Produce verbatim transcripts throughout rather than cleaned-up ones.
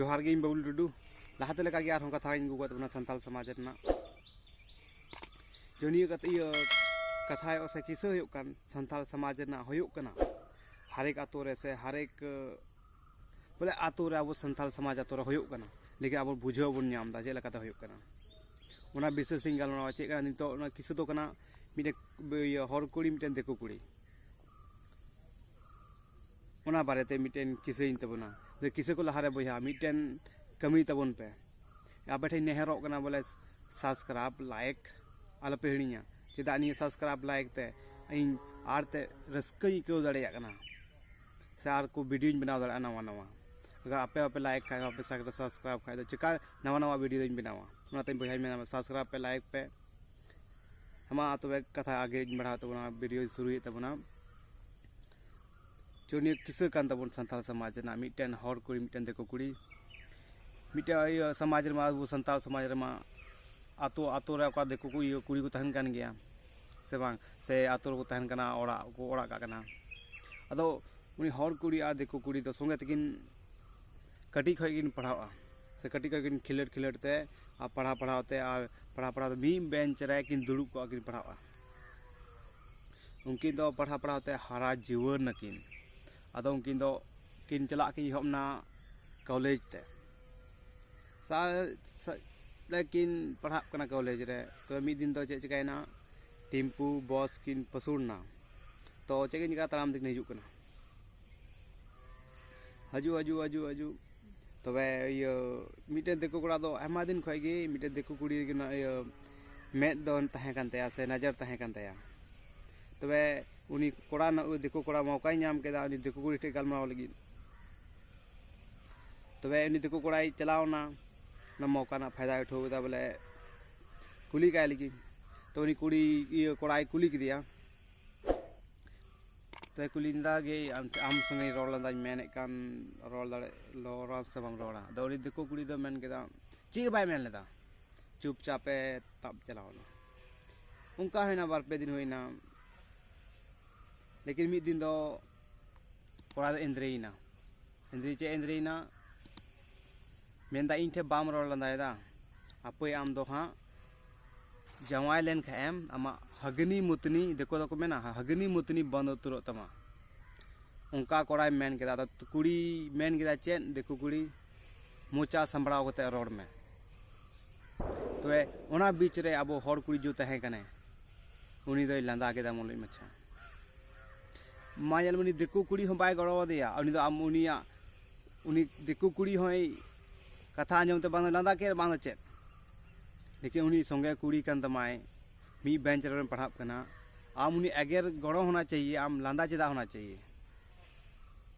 ᱡᱚᱦᱟᱨ ᱜᱮ, ᱤᱧ ᱵᱟᱹᱵᱞᱩ ᱴᱩᱰᱩ᱾ ᱞᱟᱦᱟᱛᱮ ᱞᱮᱠᱟᱜᱮ ᱟᱨᱦᱚᱸ ᱠᱟᱛᱷᱟᱧ ᱟᱹᱜᱩ ᱟᱠᱟᱫ ᱛᱟᱵᱚᱱᱟ ᱥᱟᱱᱛᱟᱲ ᱥᱚᱢᱟᱡᱽ ᱨᱮᱱᱟᱜ᱾ ᱡᱚᱱᱤᱭᱟᱹ ᱠᱟᱛᱮ ᱤᱭᱟᱹ ᱠᱟᱛᱷᱟ ᱦᱩᱭᱩᱜ ᱥᱮ ᱠᱤᱥᱟᱹ ᱦᱩᱭᱩᱜ ᱠᱟᱱ ᱥᱟᱱᱛᱟᱲ ᱥᱚᱢᱟᱡᱽ ᱨᱮᱱᱟᱜ ᱦᱩᱭᱩᱜ ᱠᱟᱱᱟ᱾ ᱦᱟᱨᱮᱠ ᱟᱛᱳ ᱨᱮ ᱥᱮ ᱦᱟᱨᱮᱠ, ᱵᱚᱞᱮ, ᱟᱛᱳ ᱨᱮ, ᱟᱵᱚ ᱥᱟᱱᱛᱟᱲ ᱥᱚᱢᱟᱡᱽ ᱟᱛᱳ ᱨᱮ ᱦᱩᱭᱩᱜ ᱠᱟᱱᱟ, ᱞᱮᱠᱤᱱ ᱟᱵᱚ ᱵᱩᱡᱷᱟᱹᱣ ᱵᱚᱱ ᱧᱟᱢ ᱮᱫᱟ ᱪᱮᱫ ᱞᱮᱠᱟᱛᱮ ᱦᱩᱭᱩᱜ ᱠᱟᱱᱟ᱾ ᱚᱱᱟ ᱵᱤᱥᱚᱭ ᱛᱮᱧ ᱜᱟᱞᱢᱟᱨᱟᱣᱟ᱾ ᱪᱮᱫ ᱠᱟᱱᱟ ᱱᱤᱛᱚᱜ ᱚᱱᱟ ᱠᱤᱥᱟᱹ ᱫᱚ ᱠᱟᱱᱟ, ᱢᱤᱫᱴᱮᱱ ᱤᱭᱟᱹ ᱦᱚᱲ ᱠᱩᱲᱤ, ᱢᱤᱫᱴᱮᱱ ᱫᱤᱠᱩ ᱠᱩᱲᱤ᱾ ᱚᱱᱟ ᱵᱟᱨᱮᱛᱮ ᱢᱤᱫᱴᱮᱱ ᱠᱤᱥᱟᱹᱧ ᱛᱟᱵᱚᱱᱟ᱾ ᱟᱫᱚ ᱠᱤᱥᱟᱹ ᱠᱚ ᱞᱟᱦᱟᱨᱮ ᱵᱚᱭᱦᱟ, ᱢᱤᱫᱴᱮᱱ ᱠᱟᱹᱢᱤ ᱛᱟᱵᱚᱱ ᱯᱮ᱾ ᱟᱯᱮ ᱴᱷᱮᱱ ᱱᱮᱦᱚᱨᱚᱜ ᱠᱟᱱᱟ, ᱵᱚᱞᱮ, subscribe, like ᱟᱞᱚᱯᱮ ᱦᱤᱲᱤᱧᱟ᱾ ᱪᱮᱫᱟᱜ ᱱᱤᱭᱟᱹ subscribe, like ᱛᱮ ᱤᱧ ᱟᱨ ᱛᱮ ᱨᱟᱹᱥᱠᱟᱹᱧ ᱟᱹᱭᱠᱟᱹᱣ ᱫᱟᱲᱮᱭᱟᱜ ᱠᱟᱱᱟ, ᱥᱮ ᱟᱨ ᱠᱚ videoᱧ ᱵᱮᱱᱟᱣ ᱫᱟᱲᱮᱭᱟᱜᱼᱟ ᱱᱟᱣᱟ ᱱᱟᱣᱟ᱾ ᱟᱜᱟᱨ ᱟᱯᱮ ᱵᱟᱯᱮ like ᱠᱷᱟᱡ, ᱵᱟᱯᱮ subscribe ᱠᱷᱟᱡ ᱫᱚ ᱪᱮᱠᱟ ᱱᱟᱣᱟ ᱱᱟᱣᱟ video ᱫᱚᱧ ᱵᱮᱱᱟᱣᱟ? ᱚᱱᱟᱛᱮ ᱵᱚᱭᱦᱟᱧ ᱢᱮᱱᱟ, subscribe ᱯᱮ, like ᱯᱮ᱾ ᱢᱟ ᱛᱚᱵᱮ ᱠᱟᱛᱷᱟ ᱟᱜᱮᱧ ᱵᱟᱲᱦᱟᱣ ᱛᱟᱵᱚᱱᱟ, video ᱥᱩᱨᱩᱭᱮᱫ ᱛᱟᱵᱚᱱᱟ᱾ ᱪᱚ, ᱱᱤᱭᱟᱹ ᱠᱤᱥᱟᱹ ᱠᱟᱱ ᱛᱟᱵᱚᱱ ᱥᱟᱱᱛᱟᱲ ᱥᱚᱢᱟᱡᱽ ᱨᱮᱱᱟᱜ ᱢᱤᱫᱴᱮᱱ ᱦᱚᱲ ᱠᱩᱲᱤ, ᱢᱤᱫᱴᱮᱱ ᱫᱤᱠᱩ ᱠᱩᱲᱤ, ᱢᱤᱫᱴᱮᱱ ᱤᱭᱟᱹ ᱥᱚᱢᱟᱡᱽ ᱨᱮᱢᱟ, ᱟᱵᱚ ᱥᱟᱱᱛᱟᱲ ᱥᱚᱢᱟᱡᱽ ᱨᱮᱢᱟ ᱟᱛᱳ ᱟᱛᱳ ᱨᱮ ᱚᱠᱟ ᱫᱤᱠᱩ ᱠᱚ, ᱤᱭᱟᱹ ᱠᱩᱲᱤ ᱠᱚ ᱛᱟᱦᱮᱱ ᱠᱟᱱ ᱜᱮᱭᱟ ᱥᱮ ᱵᱟᱝ, ᱥᱮ ᱟᱛᱳ ᱨᱮᱠᱚ ᱛᱟᱦᱮᱱ ᱠᱟᱱᱟ, ᱚᱲᱟᱜ ᱠᱚ ᱚᱲᱟᱜ ᱠᱟᱜ ᱠᱟᱱᱟ᱾ ᱟᱫᱚ ᱩᱱᱤ ᱦᱚᱲ ᱠᱩᱲᱤ ᱟᱨ ᱫᱤᱠᱩ ᱠᱩᱲᱤ ᱫᱚ ᱥᱚᱸᱜᱮ ᱛᱮᱠᱤᱱ ᱠᱟᱹᱴᱤᱡ ᱠᱷᱚᱡ ᱠᱤᱱ ᱯᱟᱲᱦᱟᱜᱼᱟ, ᱥᱮ ᱠᱟᱹᱴᱤᱡ ᱠᱷᱚᱡ ᱠᱤᱱ ᱠᱷᱮᱞᱳᱰ ᱠᱷᱮᱞᱳᱰ ᱛᱮ ᱟᱨ ᱯᱟᱲᱦᱟᱣ ᱯᱟᱲᱦᱟᱣ ᱛᱮ ᱟᱨ ᱯᱟᱲᱦᱟᱣ ᱯᱟᱲᱦᱟᱣ ᱛᱮ ᱢᱤᱫ ᱵᱮᱧᱪ ᱨᱮ ᱠᱤᱱ ᱫᱩᱲᱩᱵ ᱠᱚᱜᱼᱟ, ᱠᱤᱱ ᱯᱟᱲᱦᱟᱜᱼᱟ᱾ ᱩᱱᱠᱤᱱ ᱫᱚ ᱯᱟᱲᱦᱟᱣ ᱯᱟᱲᱦᱟᱣ ᱛᱮ ᱦᱟᱨᱟ ᱡᱩᱣᱟᱹᱱ ᱱᱟᱹᱠᱤᱱ᱾ ᱟᱫᱚ ᱩᱱᱠᱤᱱ ᱫᱚ ᱠᱤᱱ ᱪᱟᱞᱟᱜ ᱠᱤᱱ ᱮᱦᱚᱵ ᱮᱱᱟ ᱠᱚᱞᱮᱡᱽ ᱛᱮ᱾ ᱥᱟ-, ᱥᱟ-, ᱨᱮᱠᱤᱱ ᱯᱟᱲᱦᱟᱜ ᱠᱟᱱᱟ ᱠᱚᱞᱮᱡᱽ ᱨᱮ᱾ ᱛᱚᱵᱮ ᱢᱤᱫ ᱫᱤᱱ ᱫᱚ ᱪᱮᱫ ᱪᱤᱠᱟᱹᱭᱮᱱᱟ, ᱴᱮᱢᱯᱩ ᱵᱚᱥ ᱠᱤᱱ ᱯᱟᱹᱥᱩᱲ ᱮᱱᱟ᱾ ᱛᱚ ᱪᱮᱫ ᱠᱤᱱ ᱪᱤᱠᱟᱹ, ᱛᱟᱲᱟᱢ ᱛᱮᱠᱤᱱ ᱦᱤᱡᱩᱜ ᱠᱟᱱᱟ, ᱦᱤᱡᱩᱜ, ᱦᱤᱡᱩᱜ, ᱦᱤᱡᱩᱜ, ᱦᱤᱡᱩᱜ᱾ ᱛᱚᱵᱮ ᱤᱭᱟᱹ ᱢᱤᱫᱴᱮᱱ ᱫᱤᱠᱩ ᱠᱚᱲᱟ ᱫᱚ ᱟᱭᱢᱟ ᱫᱤᱱ ᱠᱷᱚᱡ ᱜᱮ ᱢᱤᱫᱴᱮᱱ ᱫᱤᱠᱩ ᱠᱩᱲᱤ ᱨᱮᱜᱮ ᱱᱟ-, ᱤᱭᱟᱹ ᱢᱮᱫ ᱫᱚ ᱛᱟᱦᱮᱸ ᱠᱟᱱ ᱛᱟᱭᱟ ᱥᱮ ᱱᱚᱡᱚᱨ ᱛᱟᱦᱮᱸ ᱠᱟᱱ ᱛᱟᱭᱟ᱾ ᱛᱚᱵᱮ ᱩᱱᱤ ᱠᱚᱲᱟ ᱱᱟ-, ᱫᱤᱠᱩ ᱠᱚᱲᱟ ᱢᱚᱠᱟᱭ ᱧᱟᱢ ᱠᱮᱫᱟ ᱩᱱᱤ ᱫᱤᱠᱩ ᱠᱩᱲᱤ ᱴᱷᱮᱱ ᱜᱟᱞᱢᱟᱨᱟᱣ ᱞᱟᱹᱜᱤᱫ᱾ ᱛᱚᱵᱮ ᱩᱱᱤ ᱫᱤᱠᱩ ᱠᱚᱲᱟᱭ ᱪᱟᱞᱟᱣ ᱮᱱᱟ, ᱚᱱᱟ ᱢᱚᱠᱟ ᱨᱮᱱᱟᱜ ᱯᱷᱟᱭᱫᱟᱭ ᱩᱴᱷᱟᱹᱣ ᱠᱮᱫᱟ, ᱵᱚᱞᱮ, ᱠᱩᱞᱤ ᱠᱟᱭ ᱞᱟᱹᱜᱤᱫ᱾ ᱛᱚ ᱩᱱᱤ ᱠᱩᱲᱤ, ᱤᱭᱟᱹ, ᱠᱚᱲᱟᱭ ᱠᱩᱞᱤ ᱠᱮᱫᱮᱭᱟ᱾ ᱛᱚᱭ ᱠᱩᱞᱤ ᱞᱮᱫᱟ ᱜᱮ, "ᱟᱢ, ᱟᱢ ᱥᱚᱸᱜᱮᱧ ᱨᱚᱲ ᱞᱮᱫᱟᱧ ᱢᱮᱱᱮᱫ ᱠᱟᱱ, ᱨᱚᱲ ᱫᱟᱲᱮ-, ᱨᱚᱲᱟᱢ ᱥᱮ ᱵᱟᱢ ᱨᱚᱲᱟ?" ᱟᱫᱚ ᱩᱱᱤ ᱫᱤᱠᱩ ᱠᱩᱲᱤ ᱫᱚ ᱢᱮᱱ ᱠᱮᱫᱟ, ᱪᱮᱫ ᱜᱮ ᱵᱟᱭ ᱢᱮᱱ ᱞᱮᱫᱟ, ᱪᱩᱯᱪᱟᱯᱮ ᱛᱟᱵ ᱪᱟᱞᱟᱣ ᱮᱱᱟ᱾ ᱚᱱᱠᱟ ᱦᱩᱭᱱᱟ, ᱵᱟᱨ ᱯᱮ ᱫᱤᱱ ᱦᱩᱭᱱᱟ᱾ ᱞᱮᱠᱤᱱ ᱢᱤᱫ ᱫᱤᱱ ᱫᱚ ᱠᱚᱲᱟ ᱫᱚ ᱮᱸᱫᱽᱨᱮᱭᱮᱱᱟ᱾ ᱮᱸᱫᱽᱨᱮ ᱪᱮᱫ ᱮᱸᱫᱽᱨᱮᱭᱮᱱᱟ? ᱢᱮᱱᱫᱟ, "ᱤᱧ ᱴᱷᱮᱱ ᱵᱟᱢ ᱨᱚᱲ ᱞᱟᱸᱫᱟᱭᱮᱫᱟ, ᱦᱟᱯᱳᱭ ᱟᱢ ᱫᱚ ᱦᱟᱸᱜ ᱡᱟᱶᱟᱭ ᱞᱮᱱ ᱠᱷᱟᱱ ᱮᱢ, ᱟᱢᱟᱜ ᱦᱟᱹᱜᱱᱤ ᱢᱩᱛᱱᱤ, ᱫᱤᱠᱩ ᱫᱚᱠᱚ ᱢᱮᱱᱟ ᱦᱟᱹᱜᱱᱤ ᱢᱩᱛᱱᱤ ᱵᱚᱱᱫ ᱩᱛᱟᱹᱨᱚᱜ ᱛᱟᱢᱟ, ᱚᱱᱠᱟ ᱠᱚᱲᱟᱭ ᱢᱮᱱ ᱠᱮᱫᱟ᱾ ᱟᱫᱚ ᱠᱩᱲᱤ ᱢᱮᱱ ᱠᱮᱫᱟ ᱪᱮᱫ? ᱫᱤᱠᱩ ᱠᱩᱲᱤ, ᱢᱚᱪᱟ ᱥᱟᱢᱵᱲᱟᱣ ᱠᱟᱛᱮ ᱨᱚᱲ ᱢᱮ᱾ ᱛᱚᱵᱮ ᱚᱱᱟ ᱵᱤᱪ ᱨᱮ ᱟᱵᱚ ᱦᱚᱲ ᱠᱩᱲᱤ ᱡᱩ ᱛᱟᱦᱮᱸ ᱠᱟᱱᱟᱭ, ᱩᱱᱤ ᱫᱚᱭ ᱞᱟᱸᱫᱟ ᱠᱮᱫᱟ ᱢᱚᱞᱚᱡ ᱢᱟᱪᱷᱟ᱾ ᱢᱟ ᱧᱮᱞ ᱢᱮ, ᱩᱱᱤ ᱫᱤᱠᱩ ᱠᱩᱲᱤ ᱦᱚᱸ ᱵᱟᱭ ᱜᱚᱲᱚ ᱟᱫᱮᱭᱟ, ᱩᱱᱤ ᱫᱚ ᱟᱢ ᱩᱱᱤᱭᱟᱜ, ᱩᱱᱤ ᱫᱤᱠᱩ ᱠᱩᱲᱤ ᱦᱚᱸᱭ ᱠᱟᱛᱷᱟ ᱟᱸᱡᱚᱢ ᱛᱮ ᱵᱟᱝ ᱫᱚ ᱞᱟᱸᱫᱟ ᱠᱮᱫ, ᱵᱟᱝ ᱫᱚ ᱪᱮᱫ᱾ ᱞᱮᱠᱤᱱ ᱩᱱᱤ ᱥᱚᱸᱜᱮ ᱠᱩᱲᱤ ᱠᱟᱱ ᱛᱟᱢᱟᱭ, ᱢᱤᱫ ᱵᱮᱧᱪ ᱨᱮᱵᱮᱱ ᱯᱟᱲᱦᱟᱜ ᱠᱟᱱᱟ, ᱟᱢ ᱩᱱᱤ ᱮᱜᱮᱨ ᱜᱚᱲᱚ ᱦᱚᱸ ᱪᱟᱦᱤᱭᱮ, ᱟᱢ ᱞᱟᱸᱫᱟ ᱪᱮᱫᱟᱜ ᱦᱚᱸ ᱪᱟᱦᱤᱭᱮ?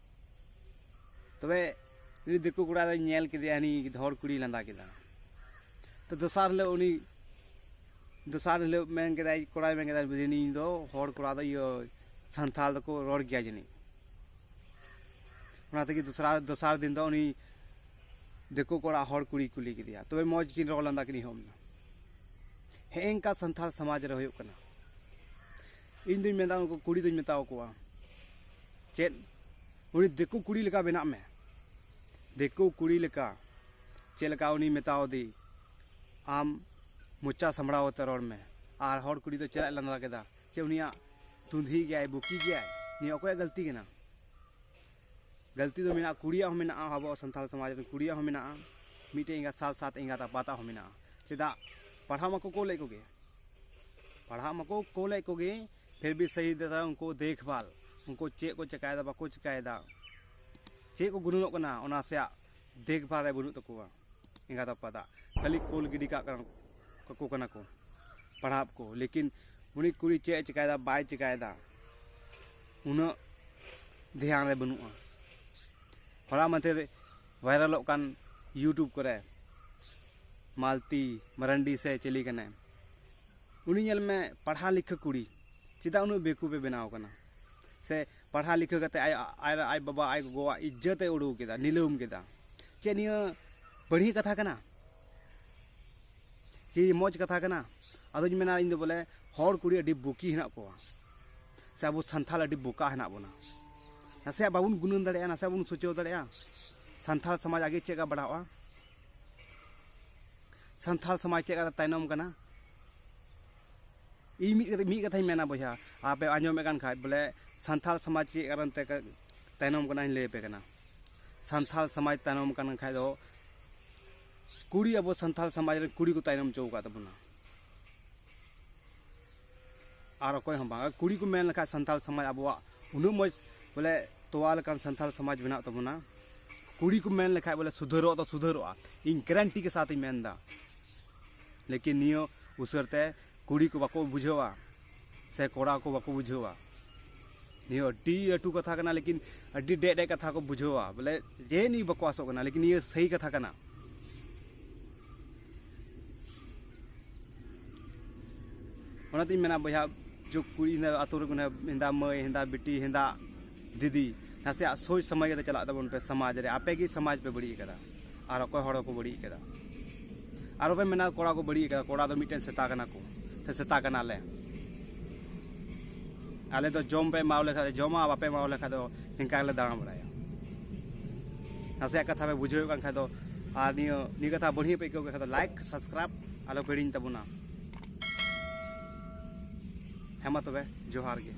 ᱛᱚᱵᱮ ᱩᱱᱤ ᱫᱤᱠᱩ ᱠᱚᱲᱟ ᱫᱚᱧ ᱧᱮᱞ ᱠᱮᱫᱮᱭᱟ, ᱦᱟᱹᱱᱤ ᱦᱚᱲ ᱠᱩᱲᱤᱭ ᱞᱟᱸᱫᱟ ᱠᱮᱫᱟ᱾ ᱛᱚ ᱫᱚᱥᱟᱨ ᱦᱤᱞᱳᱜ ᱩᱱᱤ, ᱫᱚᱥᱟᱨ ᱦᱤᱞᱳᱜ ᱢᱮᱱ ᱠᱮᱫᱟᱭ, ᱠᱚᱲᱟᱭ ᱢᱮᱱ ᱠᱮᱫᱟ, "ᱡᱟᱹᱱᱤᱡ ᱤᱧ ᱫᱚ ᱦᱚᱲ ᱠᱚᱲᱟ ᱫᱚ ᱤᱭᱟᱹ ᱥᱟᱱᱛᱟᱲ ᱫᱚᱠᱚ ᱨᱚᱲ ᱜᱮᱭᱟ ᱡᱟᱹᱱᱤᱡ᱾" ᱚᱱᱟ ᱛᱮᱜᱮ ᱫᱚᱥᱨᱟ, ᱫᱚᱥᱟᱨ ᱫᱤᱱ ᱫᱚ ᱩᱱᱤ ᱫᱤᱠᱩ ᱠᱚᱲᱟ ᱦᱚᱲ ᱠᱩᱲᱤᱭ ᱠᱩᱞᱤ ᱠᱮᱫᱮᱭᱟ, ᱛᱚᱵᱮ ᱢᱚᱡᱽ ᱠᱤᱱ ᱨᱚᱲ ᱞᱟᱸᱫᱟ ᱠᱤᱱ ᱮᱦᱚᱵ ᱮᱱᱟ᱾ ᱦᱮᱸ, ᱮᱱᱠᱟ ᱥᱟᱱᱛᱟᱲ ᱥᱚᱢᱟᱡᱽ ᱨᱮ ᱦᱩᱭᱩᱜ ᱠᱟᱱᱟ᱾ ᱤᱧ ᱫᱩᱧ ᱢᱮᱱᱫᱟ, ᱩᱱᱠᱩ ᱠᱩᱲᱤ ᱫᱩᱧ ᱢᱮᱛᱟ ᱠᱚᱣᱟ, ᱪᱮᱫ ᱩᱱᱤ ᱫᱤᱠᱩ ᱠᱩᱲᱤ ᱞᱮᱠᱟ ᱵᱮᱱᱟᱜ ᱢᱮ, ᱫᱤᱠᱩ ᱠᱩᱲᱤ ᱞᱮᱠᱟ᱾ ᱪᱮᱫ ᱞᱮᱠᱟ ᱩᱱᱤ ᱢᱮᱛᱟᱣ ᱫᱮ, ᱟᱢ ᱢᱚᱪᱟ ᱥᱟᱢᱵᱲᱟᱣ ᱠᱟᱛᱮ ᱨᱚᱲ ᱢᱮ, ᱟᱨ ᱦᱚᱲ ᱠᱩᱲᱤ ᱫᱚ ᱪᱮᱫᱟᱜ ᱮ ᱞᱟᱸᱫᱟ ᱠᱮᱫᱟ? ᱪᱮᱫ ᱩᱱᱤᱭᱟᱜ ᱫᱩᱸᱫᱷᱤ ᱜᱮᱭᱟᱭ, ᱵᱩᱠᱤ ᱜᱮᱭᱟᱭ? ᱱᱤᱭᱟᱹ ᱚᱠᱚᱭᱟᱜ ᱜᱟᱹᱞᱛᱤ ᱠᱟᱱᱟ? ᱜᱟᱹᱞᱛᱤ ᱫᱚ ᱢᱮᱱᱟᱜᱼᱟ, ᱠᱩᱲᱤᱭᱟᱜ ᱦᱚᱸ ᱢᱮᱱᱟᱜᱼᱟ, ᱟᱵᱚ ᱥᱟᱱᱛᱟᱲ ᱥᱚᱢᱟᱡᱽ ᱨᱮᱱ ᱠᱩᱲᱤᱭᱟᱜ ᱦᱚᱸ ᱢᱮᱱᱟᱜᱼᱟ, ᱢᱤᱫᱴᱮᱱ ᱮᱸᱜᱟᱛ ᱥᱟᱛ ᱥᱟᱛ ᱮᱸᱜᱟᱛ ᱟᱯᱟᱛᱟᱜ ᱦᱚᱸ ᱢᱮᱱᱟᱜᱼᱟ᱾ ᱪᱮᱫᱟᱜ? ᱯᱟᱲᱦᱟᱣ ᱢᱟᱠᱚ ᱠᱳᱞᱮᱫ ᱠᱚᱜᱮ, ᱯᱟᱲᱦᱟᱣ ᱢᱟᱠᱚ ᱠᱳᱞᱮᱫ ᱠᱚᱜᱮ, ᱯᱷᱤᱨ ᱵᱷᱤ ᱥᱟᱦᱤ ᱫᱟᱨᱟ ᱩᱱᱠᱩ ᱫᱮᱠᱷᱵᱷᱟᱞ, ᱩᱱᱠᱩ ᱪᱮᱫ ᱠᱚ ᱪᱮᱠᱟᱭᱮᱫᱟ, ᱵᱟᱠᱚ ᱪᱮᱠᱟᱭᱮᱫᱟ, ᱪᱮᱫ ᱠᱚ ᱜᱩᱱᱟᱹᱱᱚᱜ ᱠᱟᱱᱟ, ᱚᱱᱟ ᱥᱮᱭᱟᱜ ᱫᱮᱠᱷᱵᱷᱟᱞ ᱨᱮ ᱵᱟᱹᱱᱩᱜ ᱛᱟᱠᱚᱣᱟ᱾ ᱮᱸᱜᱟᱛ ᱟᱯᱟᱛᱟᱜ ᱠᱷᱟᱹᱞᱤ ᱠᱳᱞ ᱜᱤᱰᱤ ᱠᱟᱜ ᱠᱟᱱᱟ, ᱠᱟᱠᱚ ᱠᱟᱱᱟ ᱠᱚ ᱯᱟᱲᱦᱟᱣ ᱠᱚ, ᱞᱮᱠᱤᱱ ᱩᱱᱤ ᱠᱩᱲᱤ ᱪᱮᱫ ᱮ ᱪᱮᱠᱟᱭᱮᱫᱟ, ᱵᱟᱭ ᱪᱮᱠᱟᱭᱮᱫᱟ, ᱩᱱᱟᱹᱜ ᱫᱷᱮᱭᱟᱱ ᱨᱮ ᱵᱟᱹᱱᱩᱜᱼᱟ᱾ ᱦᱚᱞᱟ ᱢᱟᱫᱷᱮᱨ ᱵᱷᱟᱭᱨᱟᱞᱚᱜ ᱠᱟᱱ YouTube ᱠᱚᱨᱮ ᱢᱟᱞᱛᱤ ᱢᱟᱨᱟᱱᱰᱤ ᱥᱮ ᱪᱤᱞᱤ ᱠᱟᱱᱟᱭ, ᱩᱱᱤ ᱧᱮᱞ ᱢᱮ, ᱯᱟᱲᱦᱟᱣ ᱞᱤᱠᱷᱟᱹ ᱠᱩᱲᱤ, ᱪᱮᱫᱟᱜ ᱩᱱᱟᱹᱜ ᱵᱮᱠᱩᱯ ᱮ ᱵᱮᱱᱟᱣ ᱠᱟᱱᱟ? ᱥᱮ ᱯᱟᱲᱦᱟᱣ ᱞᱤᱠᱷᱟᱹ ᱠᱟᱛᱮ ᱟᱡ, ᱟᱡ, ᱟᱡ ᱵᱟᱵᱟ, ᱟᱡ ᱜᱚᱜᱚᱣᱟᱜ ᱤᱡᱽᱡᱚᱛ ᱮ ᱩᱰᱩᱠ ᱠᱮᱫᱟ, ᱱᱤᱞᱟᱹᱢ ᱠᱮᱫᱟ᱾ ᱪᱮᱫ ᱱᱤᱭᱟᱹ ᱵᱟᱹᱲᱤᱡ ᱠᱟᱛᱷᱟ ᱠᱟᱱᱟ? ᱪᱮᱫ ᱢᱚᱡᱽ ᱠᱟᱛᱷᱟ ᱠᱟᱱᱟ? ᱟᱫᱚᱧ ᱢᱮᱱᱟ ᱤᱧ ᱫᱚ ᱵᱚᱞᱮ, ᱦᱚᱲ ᱠᱩᱲᱤ ᱟᱹᱰᱤ ᱵᱩᱠᱤ ᱦᱮᱱᱟᱜ ᱠᱚᱣᱟ, ᱥᱮ ᱟᱵᱚ ᱥᱟᱱᱛᱟᱲ ᱟᱹᱰᱤ ᱵᱚᱠᱟ ᱦᱮᱱᱟᱜ ᱵᱚᱱᱟ᱾ ᱱᱟᱥᱮᱭᱟᱜ ᱵᱟᱵᱚᱱ ᱜᱩᱱᱟᱹᱱ ᱫᱟᱲᱮᱭᱟᱜᱼᱟ, ᱱᱟᱥᱮᱭᱟᱜ ᱵᱚᱱ ᱥᱚᱪᱟᱣ ᱫᱟᱲᱮᱭᱟᱜᱼᱟ, ᱥᱟᱱᱛᱟᱲ ᱥᱚᱢᱟᱡᱽ ᱟᱜᱮ ᱪᱮᱫ ᱞᱮᱠᱟ ᱵᱟᱲᱦᱟᱜᱼᱟ? ᱥᱟᱱᱛᱟᱲ ᱥᱚᱢᱟᱡᱽ ᱪᱮᱫ ᱠᱟᱛᱮ ᱛᱟᱭᱱᱚᱢ ᱠᱟᱱᱟ? ᱤᱧ ᱢᱤᱫ ᱠᱟᱛᱷᱟ, ᱢᱤᱫ ᱠᱟᱛᱷᱟᱧ ᱢᱮᱱᱟ ᱵᱚᱭᱦᱟ, ᱟᱯᱮ ᱟᱸᱡᱚᱢᱮᱫ ᱠᱟᱱ ᱠᱷᱟᱡ ᱵᱚᱞᱮ ᱥᱟᱱᱛᱟᱲ ᱥᱚᱢᱟᱡᱽ ᱪᱮᱫ ᱠᱟᱨᱚᱱ ᱛᱮ ᱛᱟᱭᱱᱚᱢ ᱠᱟᱱᱟ, ᱤᱧ ᱞᱟᱹᱭ ᱟᱯᱮ ᱠᱟᱱᱟ᱾ ᱥᱟᱱᱛᱟᱲ ᱥᱚᱢᱟᱡᱽ ᱛᱟᱭᱱᱚᱢ ᱠᱟᱱ ᱠᱷᱟᱡ ᱫᱚ ᱠᱩᱲᱤ, ᱟᱵᱚ ᱥᱟᱱᱛᱟᱲ ᱥᱚᱢᱟᱡᱽ ᱨᱮᱱ ᱠᱩᱲᱤ ᱠᱚ ᱛᱟᱭᱱᱚᱢ ᱦᱚᱪᱚ ᱟᱠᱟᱫ ᱛᱟᱵᱚᱱᱟ᱾ ᱟᱨ ᱚᱠᱚᱭ ᱦᱚᱸ ᱵᱟᱝ᱾ ᱠᱩᱲᱤ ᱠᱚ ᱢᱮᱱ ᱞᱮᱠᱷᱟᱡ ᱥᱟᱱᱛᱟᱲ ᱥᱚᱢᱟᱡᱽ ᱟᱵᱚᱣᱟᱜ ᱩᱱᱟᱹᱜ ᱢᱚᱡᱽ ᱵᱚᱞᱮ ᱛᱚᱣᱟ ᱞᱮᱠᱟᱱ ᱥᱟᱱᱛᱟᱲ ᱥᱚᱢᱟᱡᱽ ᱵᱮᱱᱟᱜ ᱛᱟᱵᱚᱱᱟ᱾ ᱠᱩᱲᱤ ᱠᱚ ᱢᱮᱱ ᱞᱮᱠᱷᱟᱡ ᱵᱚᱞᱮ ᱥᱩᱫᱷᱟᱹᱨᱚᱜ ᱫᱚ ᱥᱩᱫᱷᱟᱹᱨᱚᱜᱼᱟ, ᱤᱧ ᱜᱮᱨᱮᱱᱴᱤ ᱠᱮ ᱥᱟᱛᱷ ᱤᱧ ᱢᱮᱱᱫᱟ᱾ ᱞᱮᱠᱤᱱ ᱱᱤᱭᱟᱹ ᱩᱥᱟᱹᱨ ᱛᱮ ᱠᱩᱲᱤ ᱠᱚ ᱵᱟᱠᱚ ᱵᱩᱡᱷᱟᱹᱣᱟ ᱥᱮ ᱠᱚᱲᱟ ᱠᱚ ᱵᱟᱠᱚ ᱵᱩᱡᱷᱟᱹᱣᱟ᱾ ᱱᱤᱭᱟᱹ ᱟᱹᱰᱤ ᱞᱟᱹᱴᱩ ᱠᱟᱛᱷᱟ ᱠᱟᱱᱟ, ᱞᱮᱠᱤᱱ ᱟᱹᱰᱤ ᱰᱮᱡ ᱰᱮᱡ ᱠᱟᱛᱷᱟ ᱠᱚ ᱵᱩᱡᱷᱟᱹᱣᱟ, ᱵᱚᱞᱮ ᱡᱮ ᱱᱤᱭᱟᱹ ᱵᱟᱠᱚ ᱟᱥᱚᱜ ᱠᱟᱱᱟ, ᱞᱮᱠᱤᱱ ᱱᱤᱭᱟᱹ ᱥᱟᱹᱦᱤ ᱠᱟᱛᱷᱟ ᱠᱟᱱᱟ᱾ ᱚᱱᱟᱛᱤᱧ ᱢᱮᱱᱟ ᱵᱚᱭᱦᱟ, ᱡᱩᱜᱽ ᱠᱩᱲᱤ ᱦᱤᱱᱫᱟ ᱟᱛᱳ ᱨᱮ ᱦᱤᱱᱫᱟ ᱢᱟᱹᱭ, ᱦᱤᱱᱫᱟ ᱵᱤᱴᱤ, ᱦᱤᱱᱫᱟ ᱫᱤᱫᱤ, ᱱᱟᱥᱮᱭᱟᱜ ᱥᱳᱪ ᱥᱚᱢᱚᱭ ᱠᱟᱛᱮ ᱪᱟᱞᱟᱜ ᱛᱟᱵᱚᱱ ᱯᱮ ᱥᱚᱢᱟᱡᱽ ᱨᱮ᱾ ᱟᱯᱮ ᱜᱮ ᱥᱚᱢᱟᱡᱽ ᱯᱮ ᱵᱟᱹᱲᱤᱡ ᱟᱠᱟᱫᱟ, ᱟᱨ ᱚᱠᱚᱭ ᱦᱚᱲ ᱦᱚᱸᱠᱚ ᱵᱟᱹᱲᱤᱡ ᱟᱠᱟᱫᱟ᱾ ᱟᱨ ᱵᱟᱯᱮ ᱢᱮᱱᱟ ᱠᱚᱲᱟ ᱠᱚ ᱵᱟᱹᱲᱤᱡ ᱟᱠᱟᱫᱟ, ᱠᱚᱲᱟ ᱫᱚ ᱢᱤᱫᱴᱮᱱ ᱥᱮᱛᱟ ᱠᱟᱱᱟ ᱠᱚ, ᱥᱮ ᱥᱮᱛᱟ ᱠᱟᱱᱟᱞᱮ᱾ ᱟᱞᱮ ᱫᱚ ᱡᱚᱢ ᱯᱮ ᱮᱢᱟᱣ ᱞᱮᱠᱷᱟᱡ ᱞᱮ ᱡᱚᱢᱟ, ᱵᱟᱯᱮ ᱮᱢᱟᱣ ᱞᱮᱠᱷᱟᱡ ᱫᱚ ᱱᱤᱝᱠᱟ ᱜᱮᱞᱮ ᱫᱟᱬᱟ ᱵᱟᱲᱟᱭᱟ᱾ ᱱᱟᱥᱮᱭᱟᱜ ᱠᱟᱛᱷᱟ ᱯᱮ ᱵᱩᱡᱷᱟᱹᱣᱮᱫ ᱠᱟᱱ ᱠᱷᱟᱡ ᱫᱚ, ᱟᱨ ᱱᱤᱭᱟᱹ, ᱱᱤᱭᱟᱹ ᱠᱟᱛᱷᱟ ᱵᱟᱹᱲᱤᱡ ᱯᱮ ᱟᱹᱭᱠᱟᱹᱣ ᱠᱮᱫ ᱠᱷᱟᱡ ᱫᱚ, ᱞᱟᱭᱤᱠ, ᱥᱟᱵᱥᱠᱨᱟᱭᱤᱵ ᱟᱞᱚ ᱯᱮ ᱦᱤᱲᱤᱧ ᱛᱟᱵᱚᱱᱟ᱾ ᱦᱮᱸ ᱢᱟ ᱛᱚᱵᱮ, ᱡᱚᱦᱟᱨ ᱜᱮ᱾